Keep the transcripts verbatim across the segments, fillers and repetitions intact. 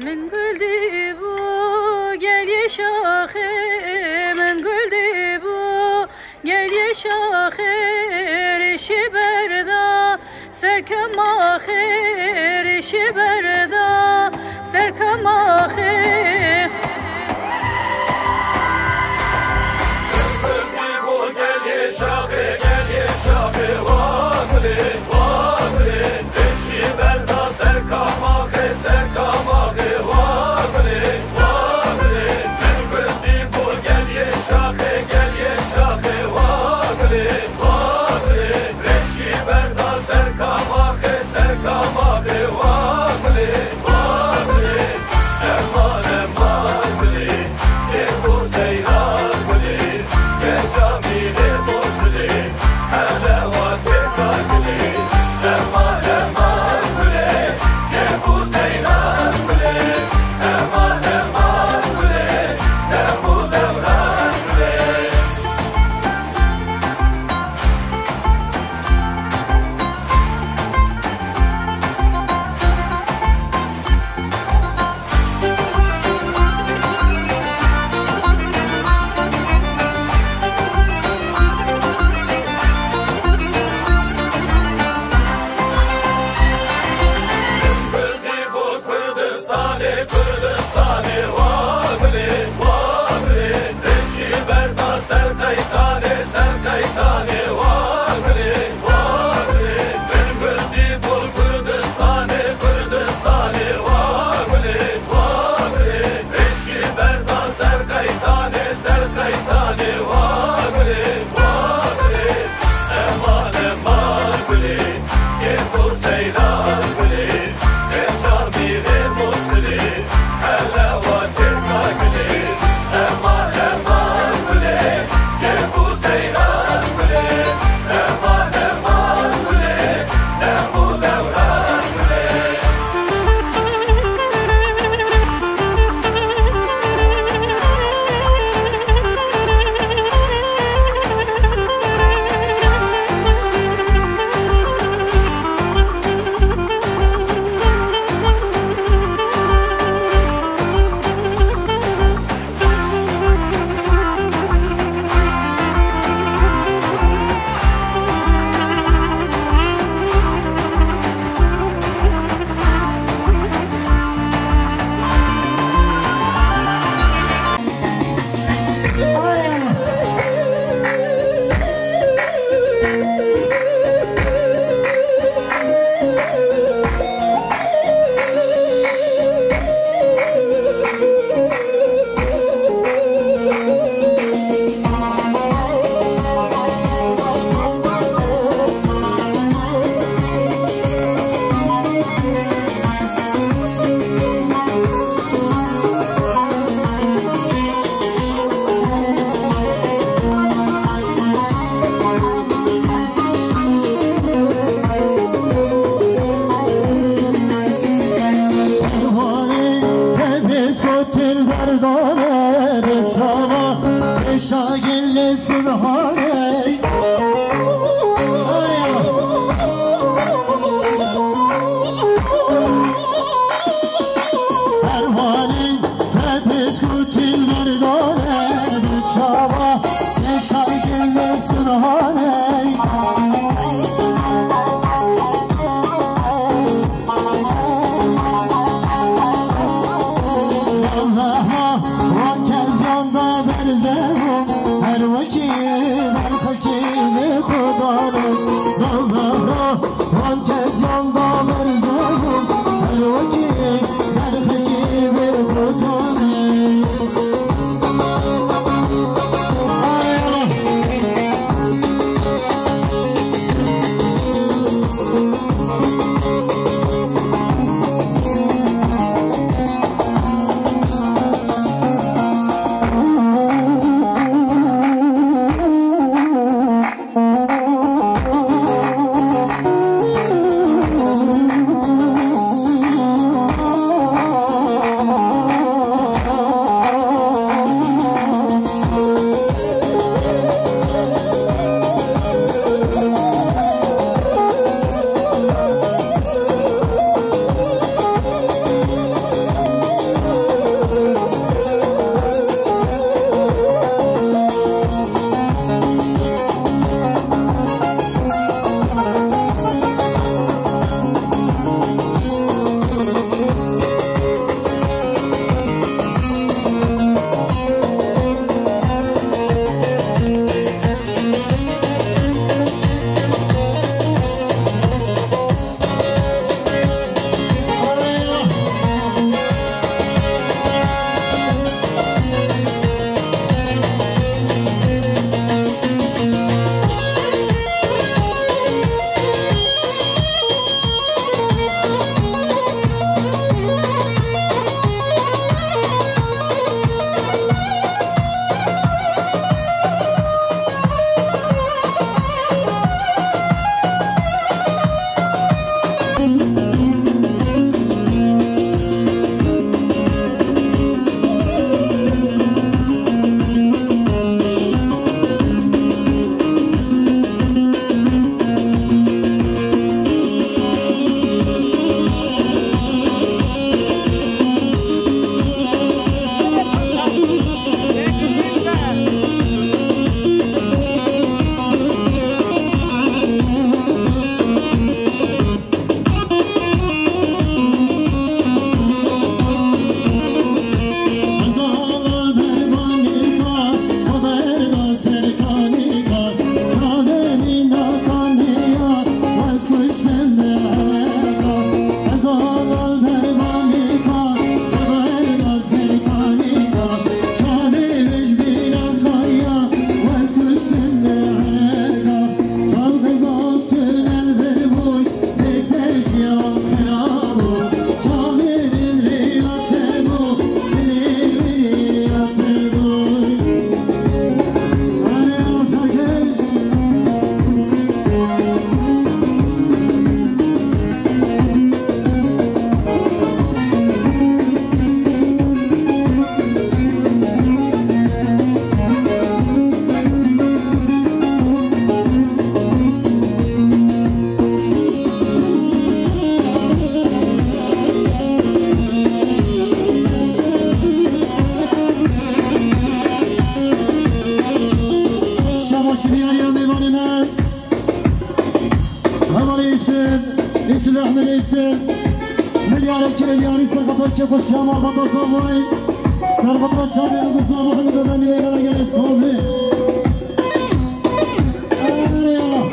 Min gul dîbû gel yê şaxê, min gul dîbû gel yê şaxê, rêşî berda ser kemaxê, rêşî berda ser kemaxê. Pervanê tebêz gotin berdane, bi çava pêşa gelê Sibhanê. Pervanê tebêz gotin berdane, bi çava pêşa gelê Sibhanê. Allah'a wa kezyan da berzero, her wekî Serkata çeko şama bata zavay. Serkata çavê bu zavay, bu da nime gele gele sobe. Arê Allah.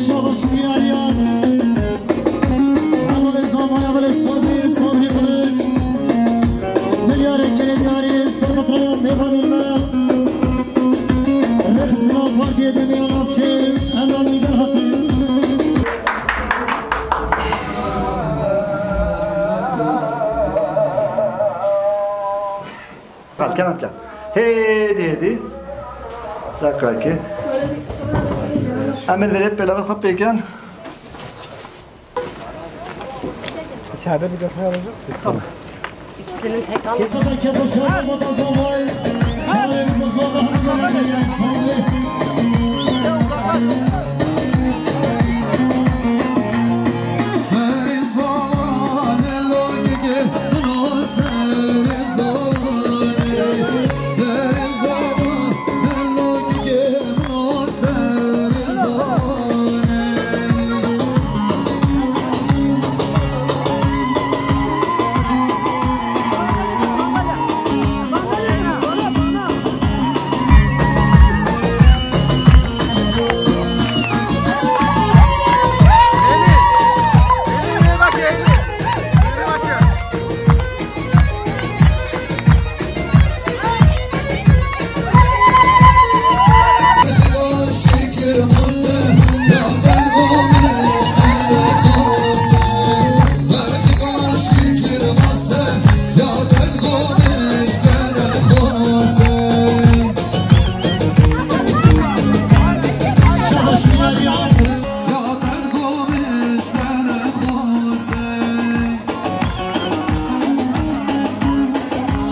Şabaş diyar yar. Hevalê zavaya, hevalê Sabrî, Sabrî Kılıç. Milyarê kerê diyarî, serkeftina mêvanên me. Rêxistina Partiyê Demê ya Navçê, Emran Nîgar hatî. Qal, kelam ke. Hêdî, hêdî. Deqekê. Em ê verê pêlava xwe pêkin. İçeride bir detay alacağız. Tamam. İkisinin tek al.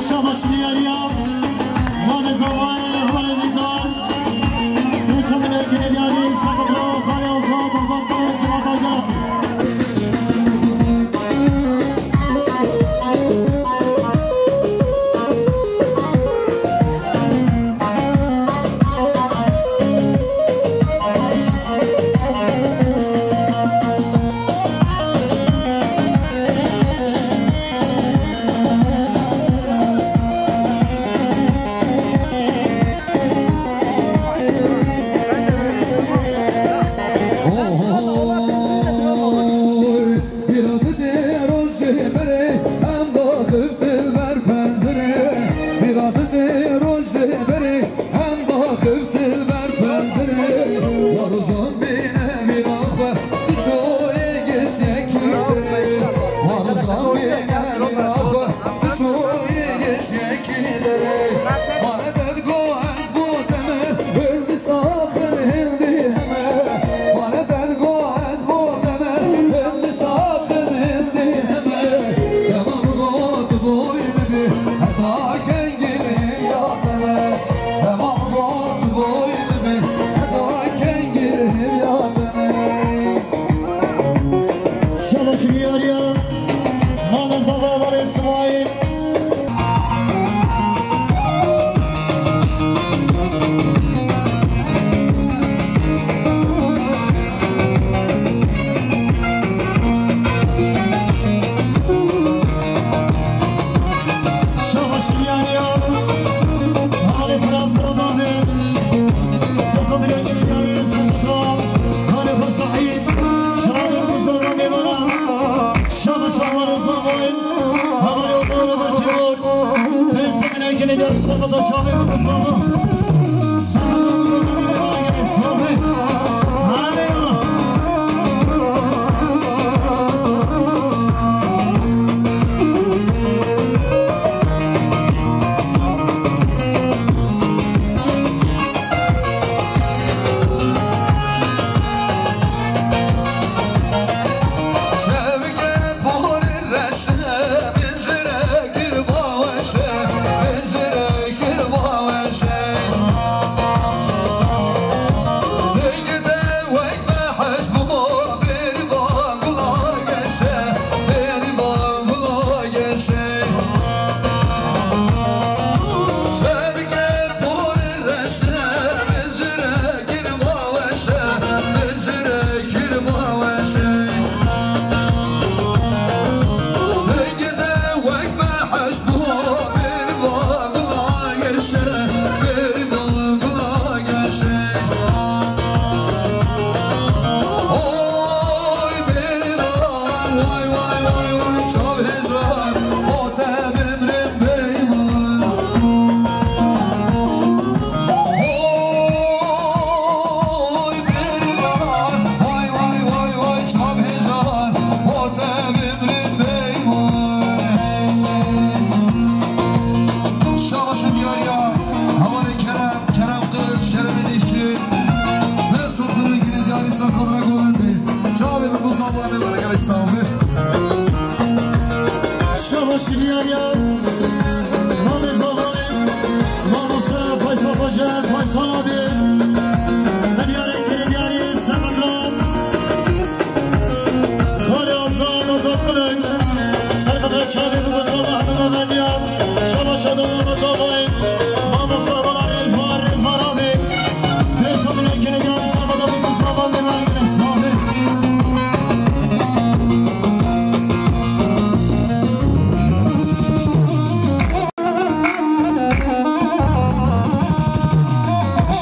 Şabaş diyariya, mane zavayê, hevalê dîndar. Tû semine kine diyarî, sakın bravo, kare azad, azad kine, civata gelatî. Oy, bîra te tê rojê berê, em daxiftin ber pencerê. Bîra te tê rojê berê, em daxiftin ber pencerê. Wa rojan bîne bîra xwe, tu çoyê gişt yekî derê. Wa rojan bîne bîra xwe, tu çoyê gişt yekî derê. Mane te digo ez bo te me, hildî saxin hildî heme. Mane te digo ez bo te me, hildî saxin hildî heme. Dema got boy bibi, heta kengî hêviya te me. Dema got boy bibi, heta kengî hêviya te me. Şabaş diyariya, mane zava hevalê Smaîl. Şabaş diyariya, hevalê Firat Firat abi. Sasa bile geri gari, Sasa Halê xwe Seîd, şair Mustafa Mêvana, şabaş hevalê zavayê, hevalê Otor Otor Timur, pênc semînekê li der serqeta çavê bi Mustafa. Serqeta Mustafa Mêvana gelê şabe. Hale ya. Şabaş diyar ya, Mamê Zavay, Mamoste Faysal Hoca, Faysal abi, Medyarê Kirê Diyarî, Semetra, Xalê Azad, Azad Kılıç, Serkadra Çavê, Buguzova, Hemeda Medya, Şabaş Adana, Zavay, Mamoste Bala, Rêzbar, Rêzbar abi, Feysal'ın ekini geldi, Serkadra Buguzova, Medyarê Kirê Diyarî.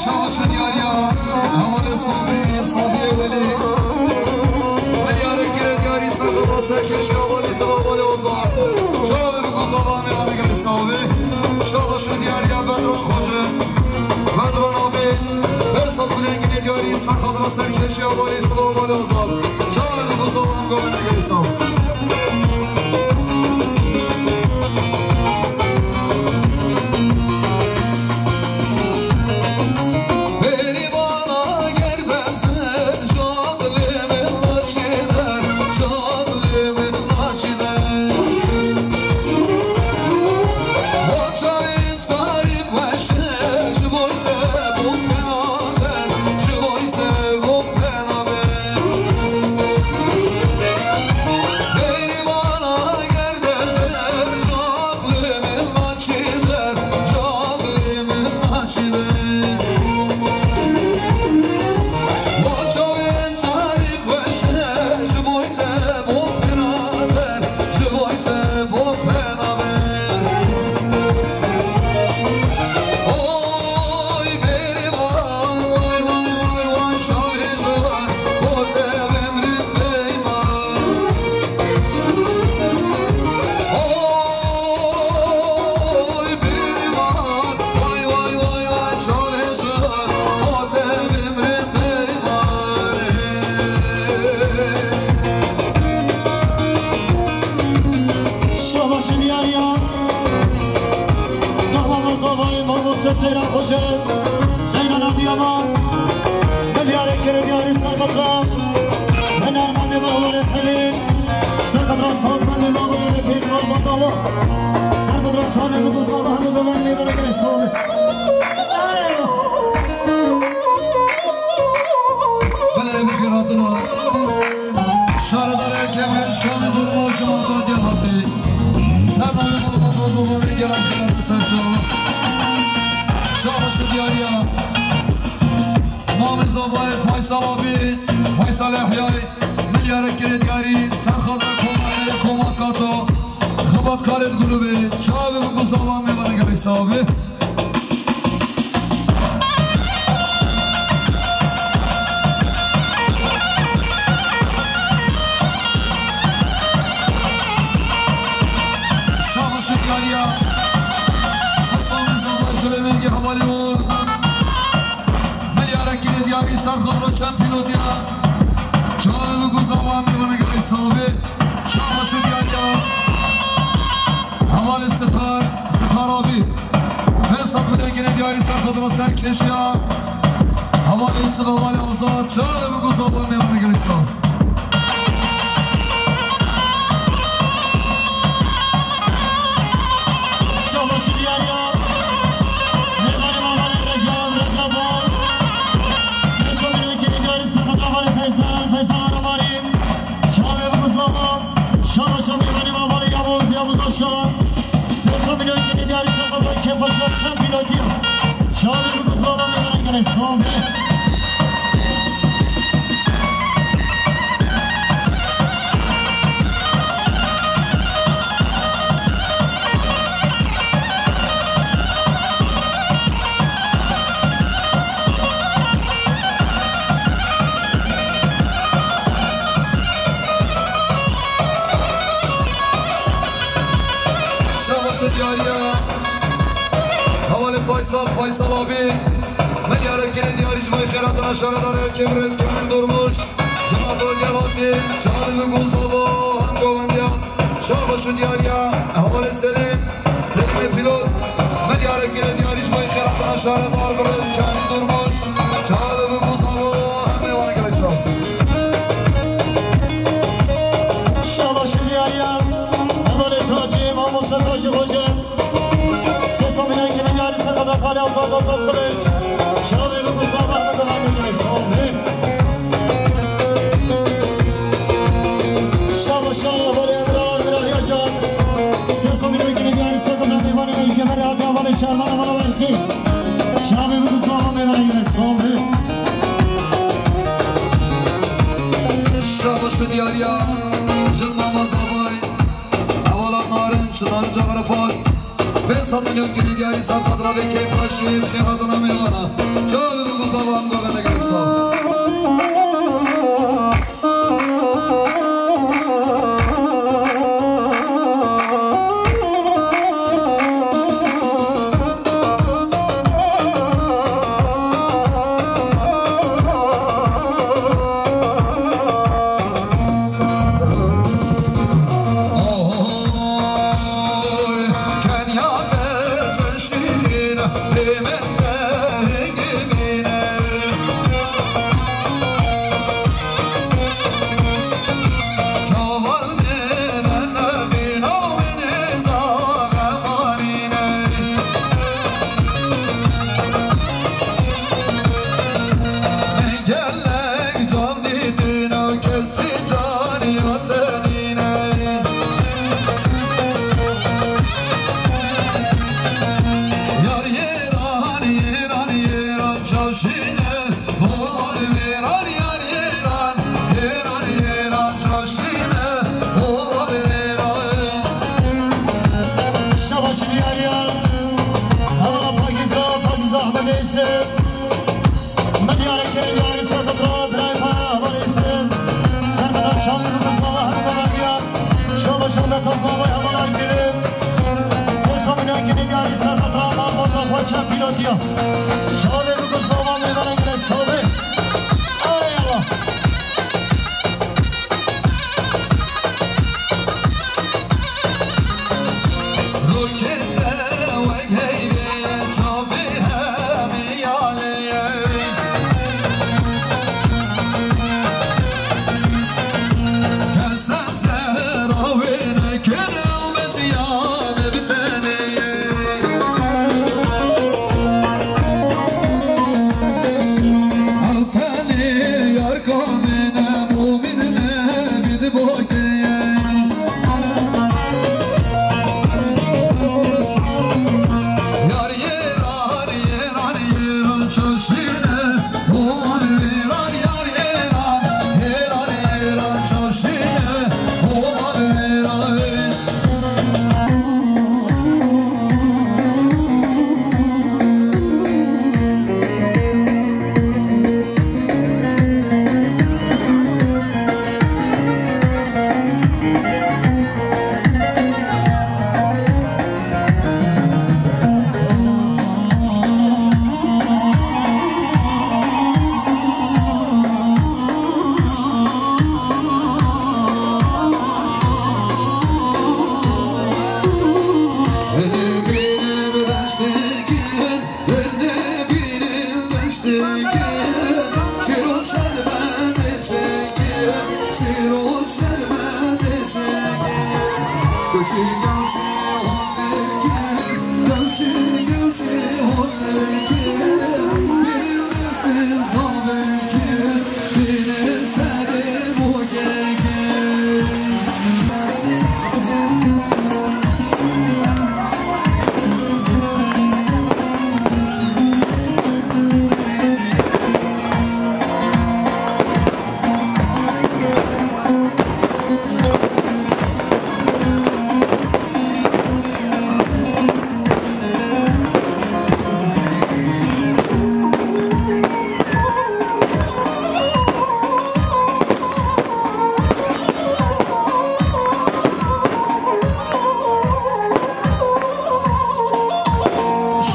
Şaş diyariya, hevalê Sabrî, Sabrî Welî. Medyarê Kirê Diyarî, Serkadra Serkeşî, hevalê Ziva, hevalê Ozan. Çavê bi ku zava mêvanê gelê sawê. Şaş diyariya, Bedran Xoce, Bedran abi. Behsa Gulengînê Diyarî, Serkadra Serkeşî, hevalê Ziva, hevalê Ozan. Çavê bi ku zava mêvanê gelê sawê. Şabaş diyariya, Dahmamız olayım, Mamoste Seyran Hoca, Seyran Adıyaman, Medyarê Kirê Diyarî, Serkadra, Hunermendê Mehwere Xelîl, Serkadra Sazmendê Mehwere Refîk Malbandalo, Serkadra Şanê Mutlu Allah'ın Ömer'in Ömer'e gelişti. Belê, bi xêr hatina. Şaredarê Kemrez, Kamil Durmuş, Cemaat Diyarbakır. Serdar Yılmaz, Bozulma ve gelen kırmızı serçe. Şabaş diyariya. Mamiz Zavay, Faysal abi, Faysal Ehyay, Milyarê Kirê Diyarî, Serkadra Komayê, Koma Kato, Xebatkarê Grubê, Çavê bi ku zava mêvanê gelê sawê. Şabaş diyariya, Hasan Rıza Şulemengî hevalê û Milyarê Kirê Diyarî, Serkadra çend pîlotî ya. Çavê bi ku zava mêvanê gelê sawê. Şabaş diyariya. Hevalê Sitar, Sitar abi. Behsa Gulengînê Diyarî, Serkadra Serkeşî ya. Hevalê Siva, hevalê Azad. Çavê bi ku zava mêvanê gelê sawê. Şabaş diyariya. Mêvanê Mamalê Recep, Recep Bal. Behsa Gulengînê Diyarî, Serkadra hevalê Feysal, Feysal Aramarî. Çavê bi ku zava. Şabaş mêvanê Mamalê Yavuz, Yavuz Aşa. Behsa Gulengînê Diyarî, Serkadra Kepaşa, çend pîlotî ya. Çavê bi ku zava mêvanê gelê sawê. Şabaş diyariya. Hevalê Faysal, Faysal abi. Milyarê Kirê Diyarî ji bo xêr hatina şaredarê Kemrez, Kamil Durmuş, Cemaat Diyarbakır, Çavê bi ku zava hem govendiya. Şabaş diyariya, hevalê Selim, Selimê pîlot. Milyarê Kirê Diyarî ji bo xêr hatina şaredar birêz Kamil Durmuş. Çavê bi ku zava hem mêvanê gelê sawê. Şabaş diyariya, hevalê Tac. Hoca, sesa minan kimin yarî serkada kalê Azad, Azad Kılıç. Şabi bu musafa da devam ediyor. Sağ olun. Şaba, şaba, böyle Emrah, Emrah Yacan. Sesa minan kimin yarî serkada meyvanı mecgeme rahat yavanı şarman avala verdi. Şabi bu musafa meyvanı yine. Sağ olun. Şaba şu diyar ya, jin mama zavay. Hevala narin, çinar, caxrefat. Pênc sed milyon girî diyarî ser xatira vê keyfxweşî, xêra dina mêvana. Çawa bi guzavan gavene gerek sağ. Gelek can dîtin û kesî canî hatinîne. Yar yêran, yêran, yêran çavşîne. Olar vêran, yar yêran, yêran, yêran çavşîne. Olar vêran. Şabaş diyar ya. Hevala Pakiza, Pakiza Ahmed Eyse. Min diyareke diyarî serketira birayê me hevalê Îsrîn. Serketa çavê min bi zava hemû me diya. Şaba şaba tazava hevala Aydilê. Hêsa min yakînê diyarî serketira malbata xwe çend pîlotiya. Şaba min bi zava mêvana gile savê. Ay Allah.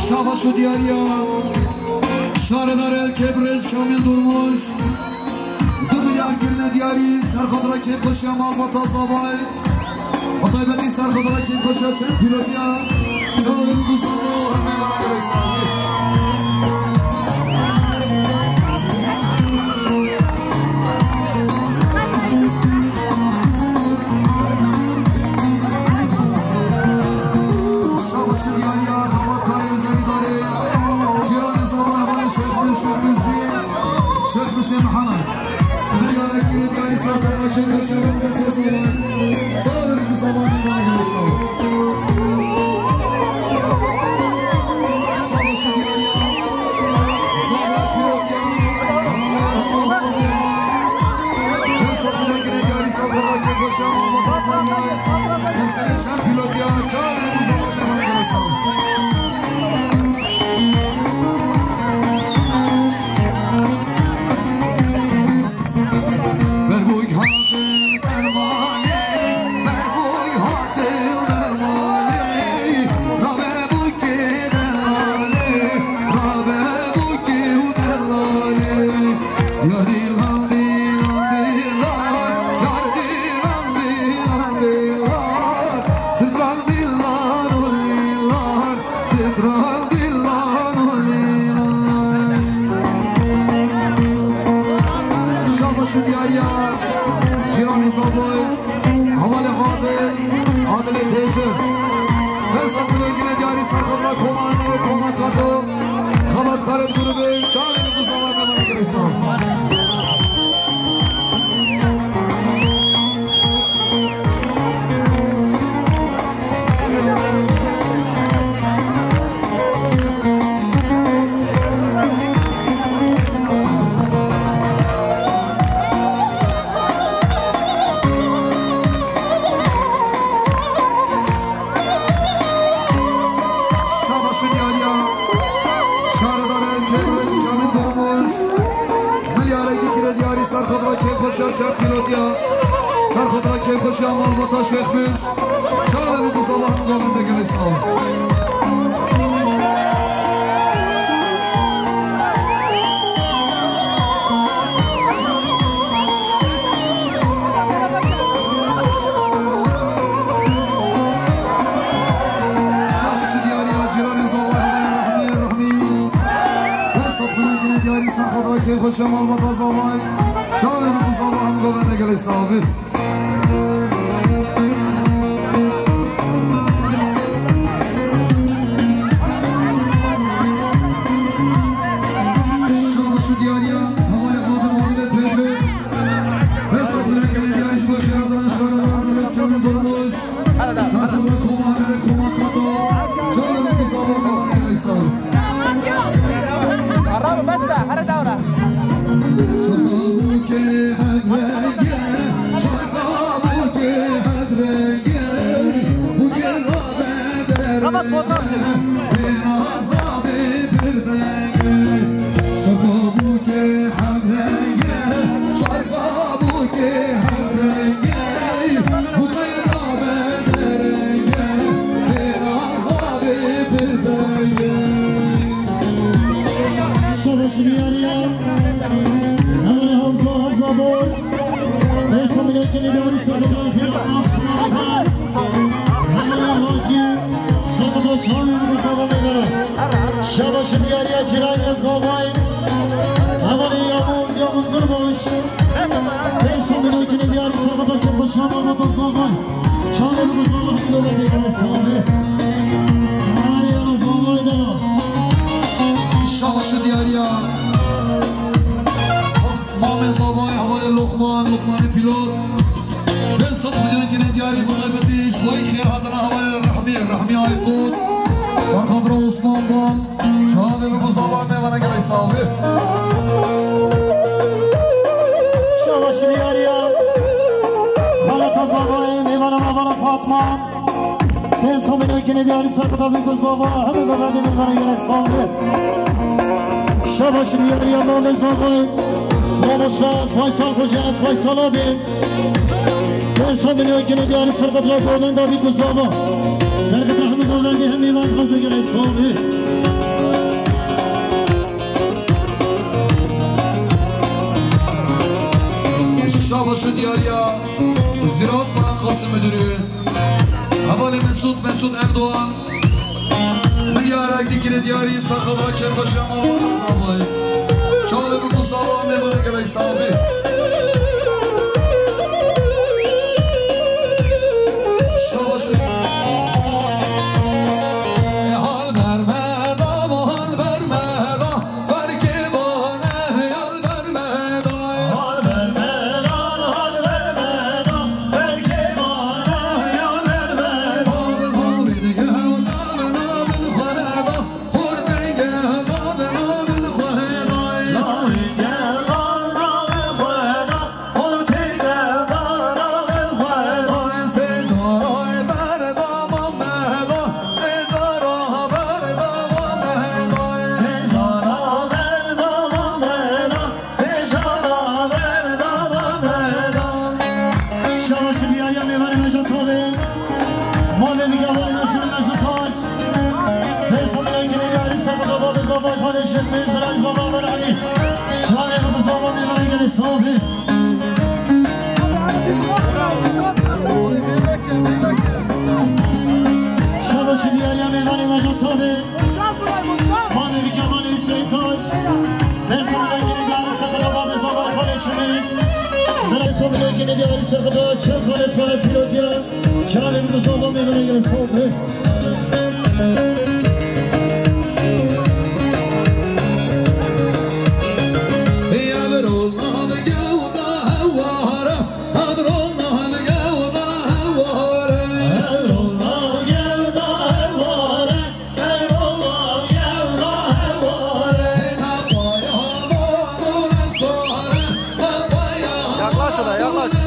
Şabaş û diyariya şaredarê Elkê birêz Kamîl Durmuş. Du milyar kirine diyarî ser xatira kêfxweşiya malbata Zavayê. Bi taybetî ser xatira kêfxweşiya çend pîlotiya. Çavê min guzan û hemê mala gerek sağlî. Têjir. Behsa Gulengine diyarî serxedra Komanê Komakato. Xebatkarên grûbê çavên Mustafa Memana Gileysa. Şabaş û diyariya şaredarên Keyfxweş Kamîl Durmuş. Milyarek dikire diyarî serxedra Keyfxweşa çep pîlotiya. Serxedra Keyfxweşa malbata Şêxmûs. Çavê min ku zava hemû gavên de gelê sağ ol. Şabaş û diyariya cîranê zavay hevalê Rehmî, Rehmî. Behsa Gulengine diyarî serxedra Keyfxweşa malbata zavay. Çavê min ku zava hemû gavên de gelê sağ ol. Şabaş û diyariya hevalê Adil Adilê Têjir. Behsa Gulengine diyarî ji bo xêrhatina şaredarê Kamîl Durmuş. Serxedra Komanê Komakato. Çavê min ku zava Komanê Gileysa. Araba bes e, here dawra. Şerbabûkê hedrenge, şerbabûkê hedrenge, bûkê rabe derenge, bêna zavê pirdenge. Şerbabûkê hedrenge, şerbabûkê hedrenge, bûkê rabe derenge, bêna zavê pirdenge. Şabaş û diyariya. Hevalê Hamza, Hamza Bor. Behsa Gulengine diyarî serxedra xêrhatina Hamza Bor. Hevalê Racî, serxedra çavê min ku zava mêvana. Şabaş û diyariya cîranê zavay. Hevalê Yavuz, Yavuz Durmuş. Behsa Gulengine diyarî serxedra Keyfxweşa malbata zavay. Çavê min ku zava hemû gavên de gelê sağ ol. Diyariya zavay de la. Şabaş û diyariya. Mamê zavay hevalê Lokman, Lokmanê pîlot. Pênc sed milyon gine diyarî bi taybetî ji bo xêrhatina hevalê Rehmî, Rehmî Aykut. Serxedra Osman Bal. Çavê min ku zava mêvana gelek sağ be. Şabaş û diyariya. Xaleta zavayê mêvana mavana Fatma. Pênc sed milyon gine diyarî serxedra bî ku zava hemû gavên de mêvana gelek sağ be. Şabaş û diyariya mamê zavayê. Mamosta Faysal Xoca, Faysal abi. Pênc sed milyon gine diyarî serxedra govenda bî ku zava. Serxedra hemû govendê hemî van hazir gelek sağ be. Şabaş û diyariya Ziraat Bankası Müdürü, hevalê Mesut, Mesut Erdoğan. Milyarek dikire diyarî serxedra Keyfxweşa mavana zavayê. Çavê min ku zava mêvana gelek sağ be. Şabaş. E, hal berme da, hal berme da. Belkî bana yar berme da. Hal berme da, hal berme da. Belkî bana yar berme da. Abin, abin, gel, abin, abin, xwe da. Xortê gel, abin, abin, xwe da. Abin, gel, abin, abin, xwe da. Şabaş û diyariya mêvanê me jî tavê. Malê min, hevalê Mesut, Mesut Taş. Pênc sed milyon gine diyarî serxedra babê zavayê xalê Şêxmûs, birayê zava Ömer Elî. Çavê min ku zava mêvanê gelê sağ be. Şabaş û diyariya mêvanê me jî tavê. Malê min, hevalê Hüseyin Taş. Pênc sed milyon gine diyarî serxedra babê zavayê xalê Şêxmûs. Birayê sed milyon gine diyarî serxedra çep xalê payê pîlotiya. Çavên bi zava me vere gere sobe. Yaklaş ona, yaklaş.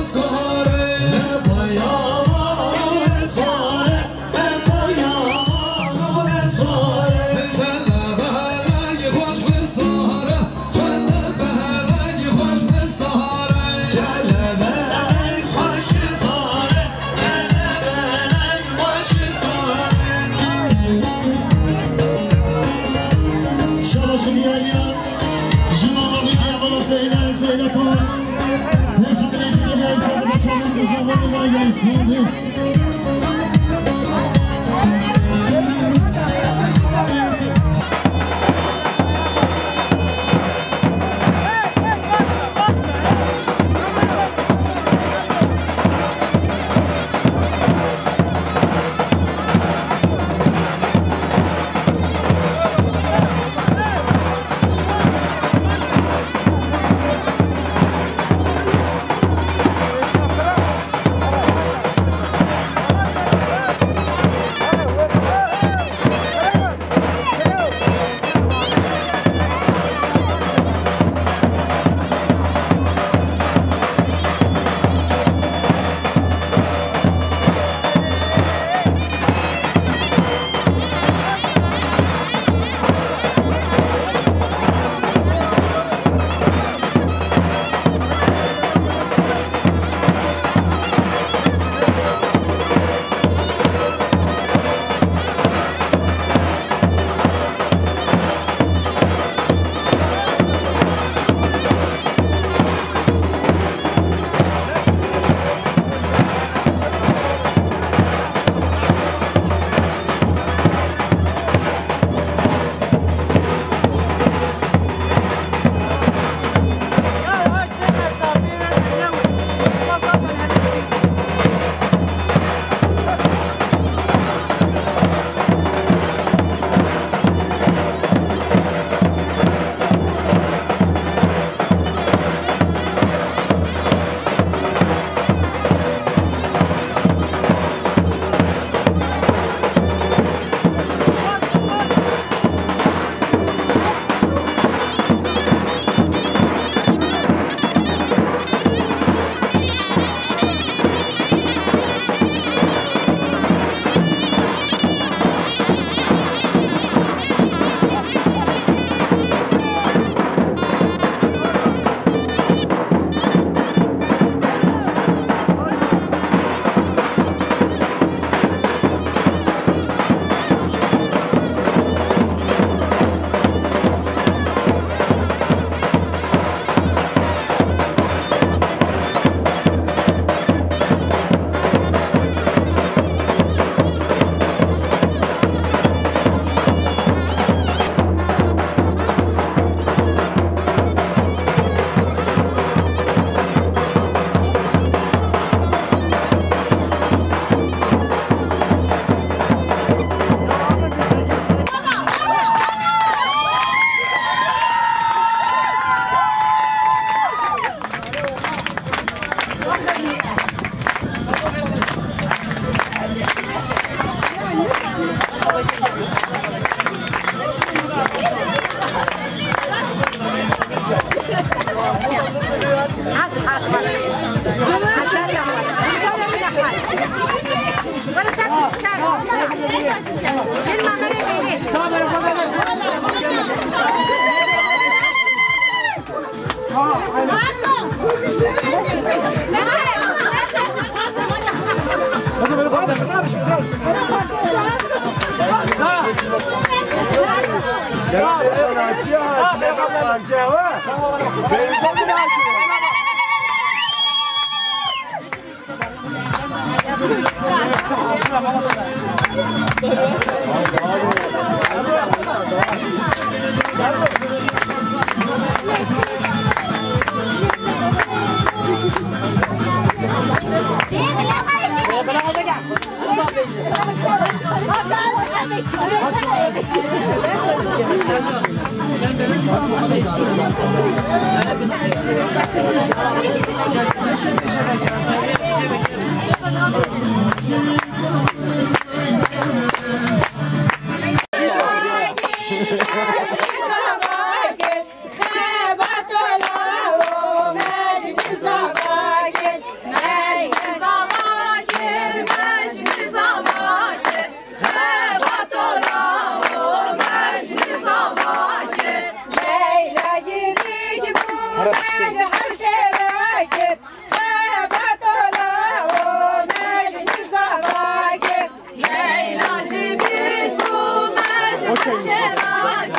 Okey.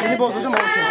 Seni bozacağım, okey.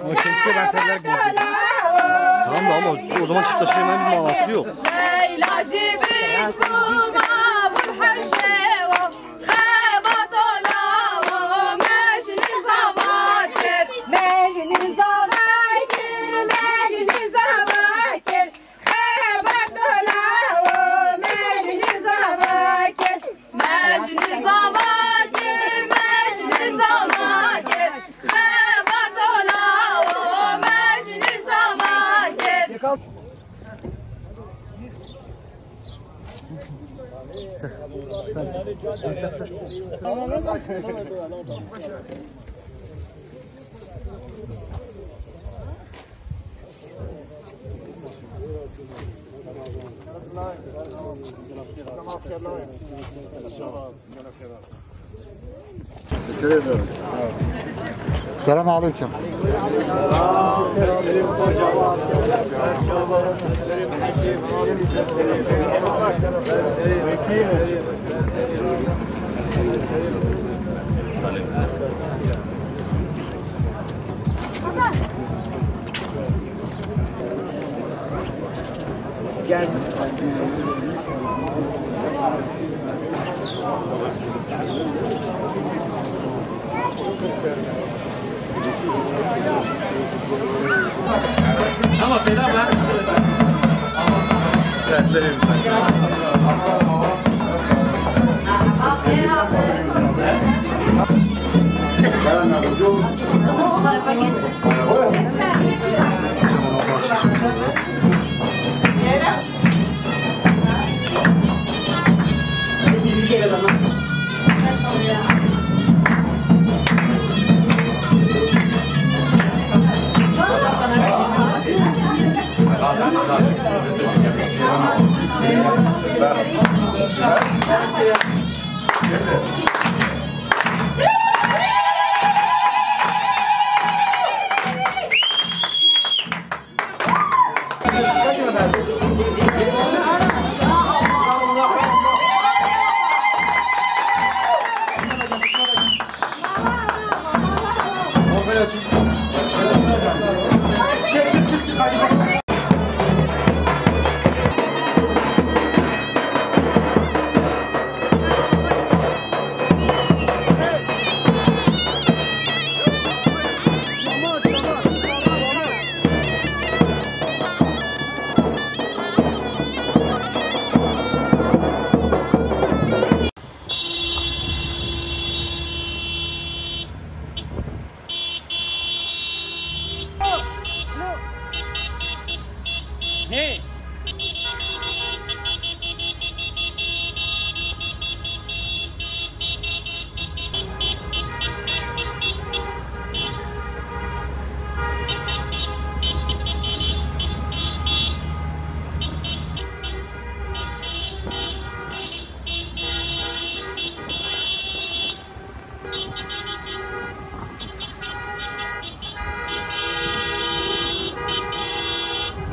O çekti, ben senden. Tamam da ama o zaman çift taşımanın bir manası yok. Teşekkür ederim. Selamun aleyküm. Ama fena ben. Derslerim. Kızım, şu tarafa geç.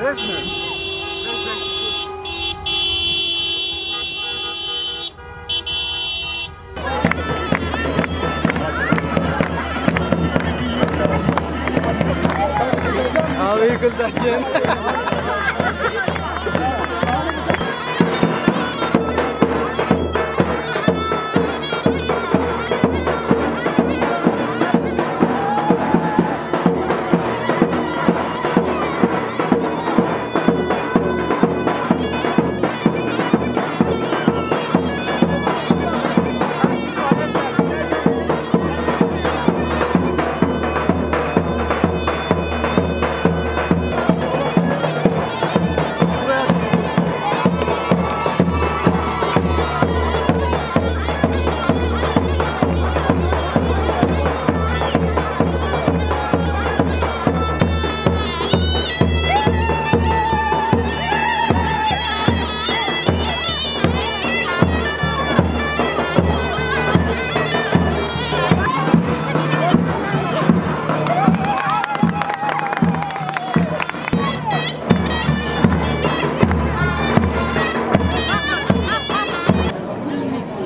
Resmen. Abi Gültekin.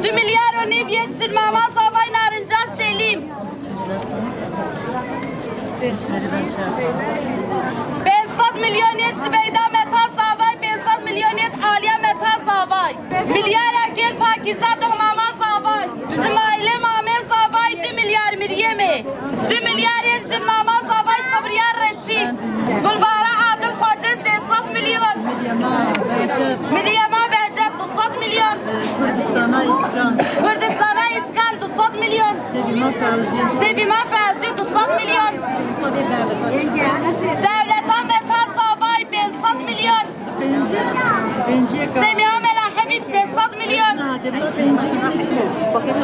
Du milyar û nîv yê Şirmama Zavay Narinca Selîm. Pênc sed milyon yê Zibeyda Meta Zavay, pênc sed milyon yê Aliya Meta Zavay. Milyara gel Pakiza Dohmama Zavay. Simaîlê Mamê Zavay, du milyar Miryemê. Du milyar yê Şirmama Zavay Sabriya Reşîd. Gulbahara Adil Xoce sê sed milyon. Miryema Behcet du sed milyon. Kurdistana Îskan. Kurdistana Îskan du sed milyon. Sevîma Fewzî. Sevîma Fewzî du sed milyon. Dewleta Meta Zavay pênc sed milyon. Semiha Mela Hebîb sê sed milyon.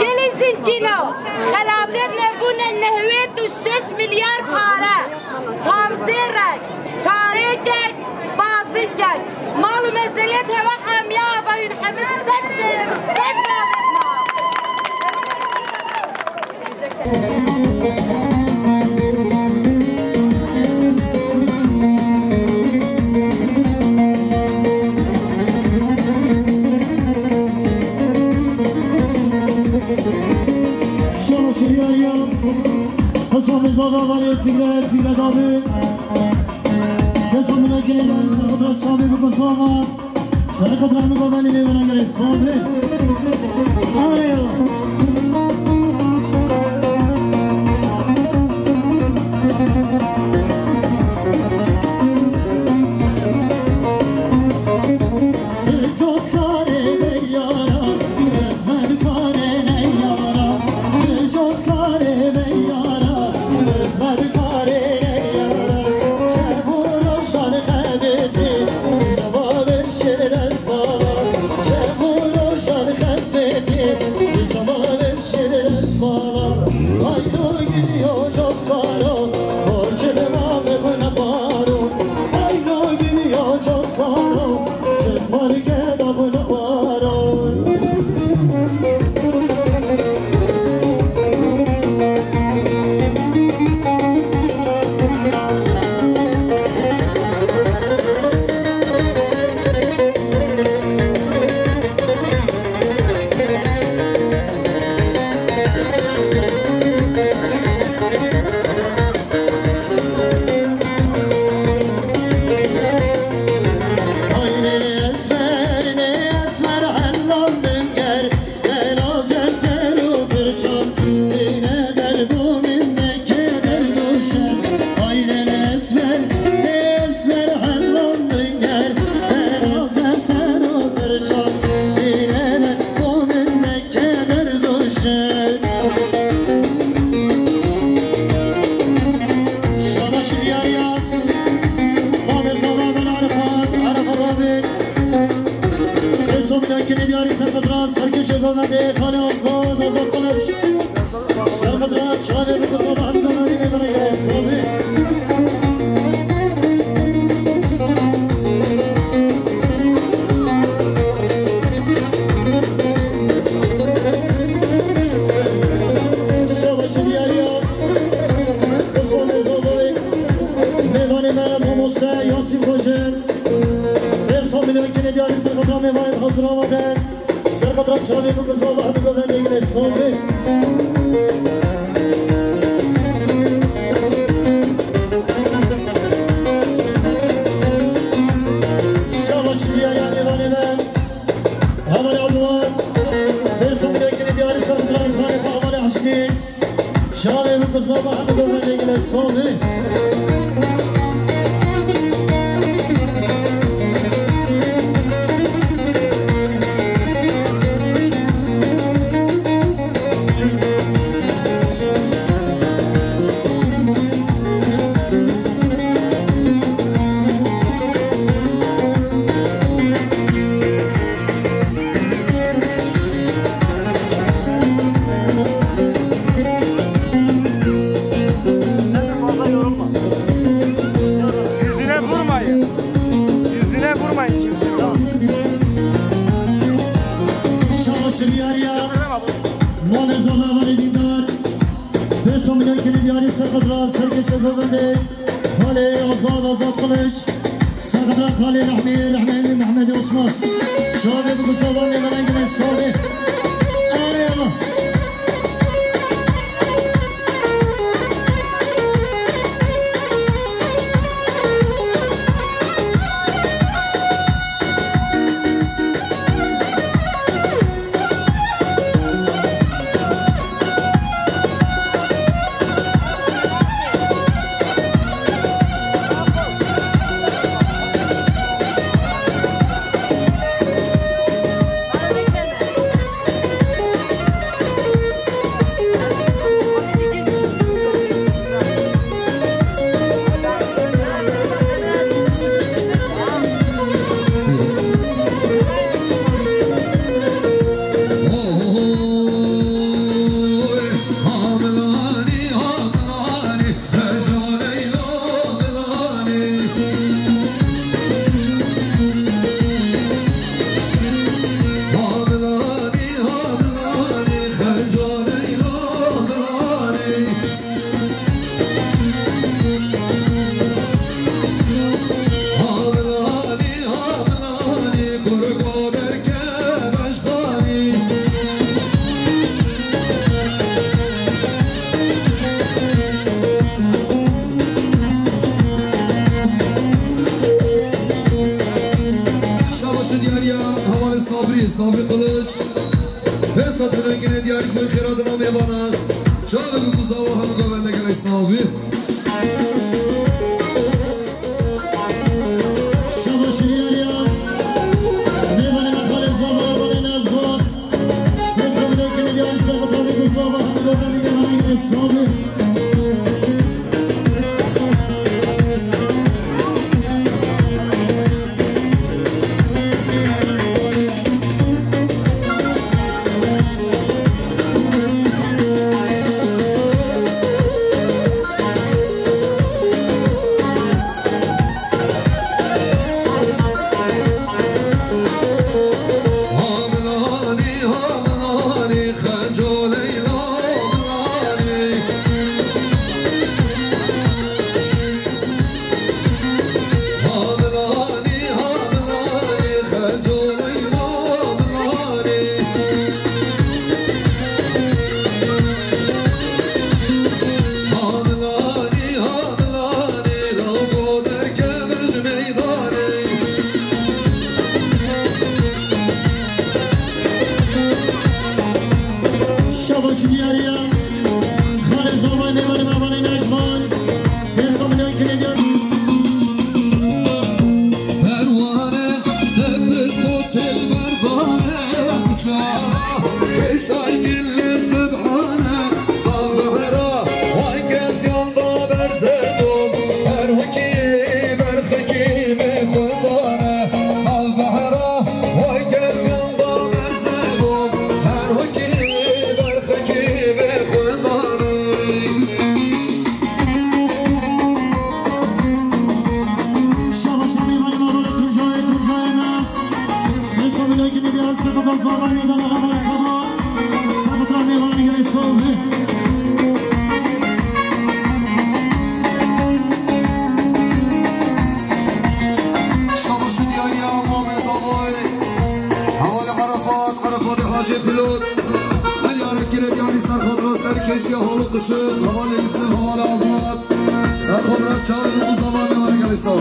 Gelê Jinkîno, xelatê nebûne nehwêt û şeş milyar pare. Hamzê rek, çarê kek, bazî kek. Mal û mezelêt hewe hemiya avayûn hemî ser ser ser. Şano şiriyariya, Hasan Reza Dağları, Fikret, Fikret abi. Ses amına gelen, Serhat Çabi bu kosova. Serqet Rehmi Govenî lê vena gelê sabê. Ayo. Çok kare be yara, hizmet kare ne yara, çok kare be yara, hizmet kare ne yara. Şev û roşan xebitî, zema bin şir dest bala. Şev û roşan xebitî, zema bin şir dest bala. Haydo gidiyor çok karo, borcunu mağına baro. Haydo gidiyor çok karo, çık markete bunu baro. Şabaş diyariya, Mamê Zala ben Arafat, Arafat abi. Rêzo minekinê diyarî Serqet Raşt, serkêşê govendê, Xalê Azad, Azad Kılıç. Serqet Raşt, şanê bi kuzava hemdana dînê dana yê sabê. Şabaş diyariya, Rêzo Mêzo Mêvanê me, Mamo Usta Yasîn Xoce, rêsa milyonkînê diyarî serqedra mêvanê hazir amade. Serqedra çavê bû ku zava hemî govendê gilê sovê. Şabaş diyariya mêvanê me. Hevalê Abdullah, rêsa milyonkînê diyarî serqedra Erxanê xwe hevalê Eşmî. Çavê min bi zava hemû govendê gilê sovê. Yüzüne vurmayın. Yüzüne vurmayın kimsenin. Şabaş diyariya. Mane zava varê dîndar. Dê somilê kinê diyarî serqedra serkê şefovendê. Xalê Azad, Azad Kılıç. Serqedra Xalê Rehmî, Rehmî Mehmedê Osman. Şavê bi Mustafa Nêvanê Gilê Savê. Eyvallah. Şabaşê diyariya hevalê Sabrî, Sabrî Kılıç. Pêsa tu dengine diyarî xwe xêra dina mêvana. Çavê bi ku zava hemû govende gelek slavî. Şabaşê diyariya mêvanê me xalê zava, hevalê Nevzat. Pêsa tu dengine diyarî ser xwe tavê ku zava hemû govende gelek slavî. Şabaş diyariya. Xalê Zalmay mêvanê me, hevalê Necman. Pêsa milyon kinê diyan. Perwane, sebit, kotil, berbane, uçara, keşay, gilli, sübhane, al behra, vay kes yanda berzebom, her hukî berxikî bi xwedane, al behra, vay kes yanda berzebom, her hukî berxikî bi xwedane. Şabaş, mêvanê me, hevalê Tuncayê, Tuncayê Nas. Pêsa milyon kinê diyan, serqedra zava, mêvanê xalê Xaba. Serqedra mêvanê gelê sovê. Cê pilot, her yarek girê yarî serxadra serkeşiya halı qışık, havale Yusuf, havale Azad, serxadra çağrı bu zaman ne var gelê sağ.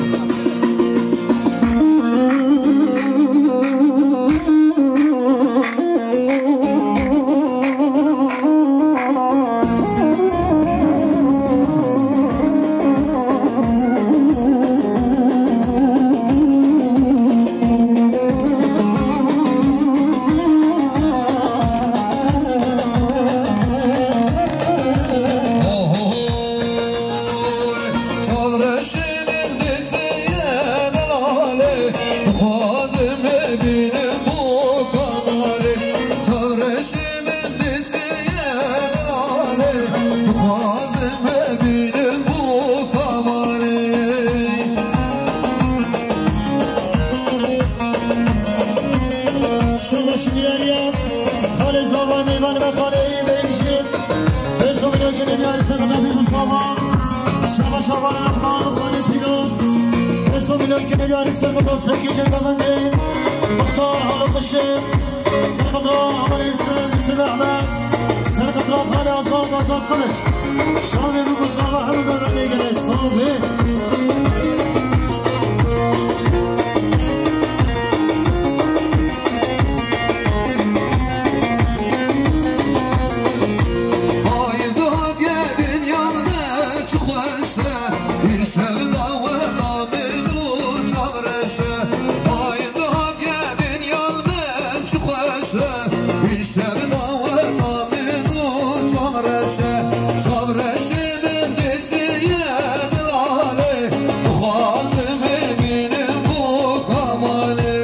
Şabaş diyariya, xalê zava meyvan ve xalê beyimci. Beso milyon kene diyari serkada bir Mustafa. Şabaş şabaş rahman xalê pino. Beso milyon kene diyari serkada serkece kazandı. Muhtar halı kışı. Serkada Ahmet İsmail Yusuf Ahmet. Serkada Hali Azad Azad Kılıç. Şavi bu Mustafa Hamid Ömer'e gelen sahibi. Ay Zadiye dünyada çok hoştu. Wî şev daweta min û çavreşe. Ay Zadiye dinya min çi xweş e. Wî şev daweta min û çavreşe. Çavreşê min ditiye dilalê. Dixwazim bibînim bo kamalê.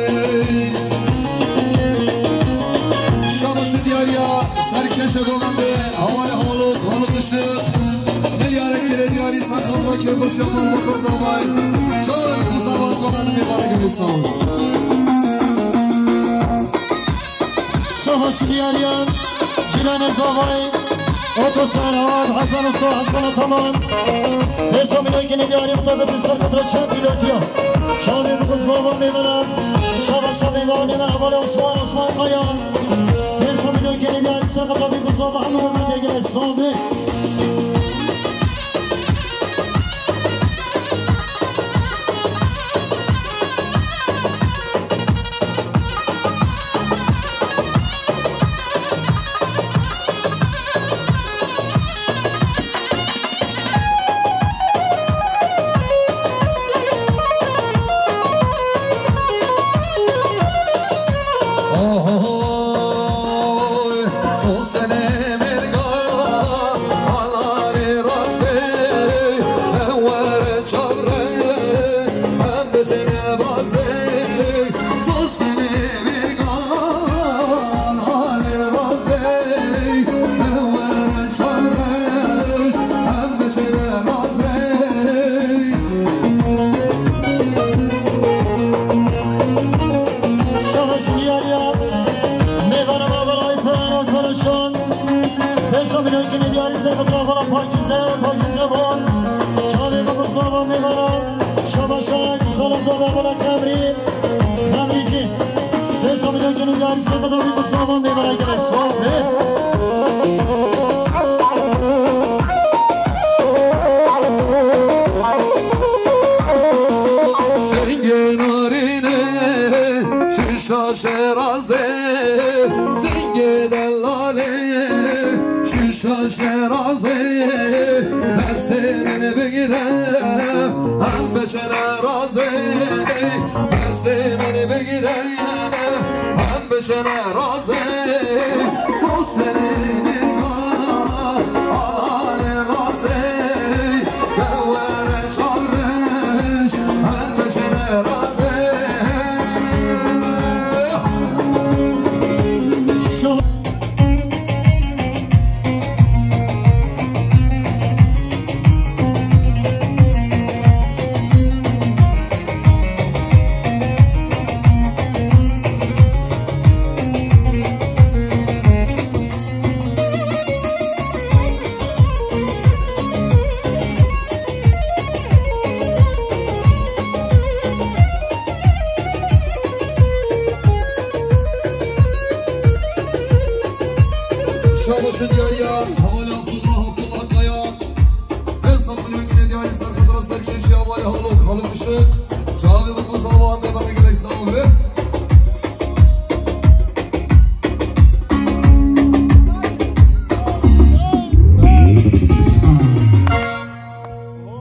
Şabaş diyariya serkeşe govende. Havale halok, halok ışık. Milyarek kere diyarî serkadra kêfxweşiya malbata zavay. Çar û zavan xwe de mêvara gilê sağ ol. Şabaş diyariya Cîranê zavay. Oto Serhat, Hesen Usta, Hesen Ataman. Pêşa milyon kene diyarî xwe de serkadra çar pilotiya. Şavi bu zava mêvara. Şabaş şavi vane me havale Osman, Osman Kaya. Pêşa milyon kene diyarî serkadra bir bu zava hemû me gele savi. Şabaş diyariya mêvana me Ayfer Karaşan. Pêşa milyon kene diyarî serkadra xwe de Pakize, Pakize bor. Çavê me bi zava mêvana. Şabaş şabaş xala zava xwe de Xemrî. Xemrî cî. Pêşa milyon kene diyarî serkadra bi zava mêvana gele savi. Singê narîne, şîşa şêrazê, singê delalê, şîşa şêrazê, destê min bigire, em biçine razê, destê min bigire, em biçine razê. Sosê min bigire, alalê razê, de were çarış, em biçine razê. Çavuşun diyariya, Havale Abdullah, Abdullah Kaya. Beş sed milyon yine diyari serkadra serkeşi Havale Haluk, Haluk Işık. Çavi bu kuzava, Mehmet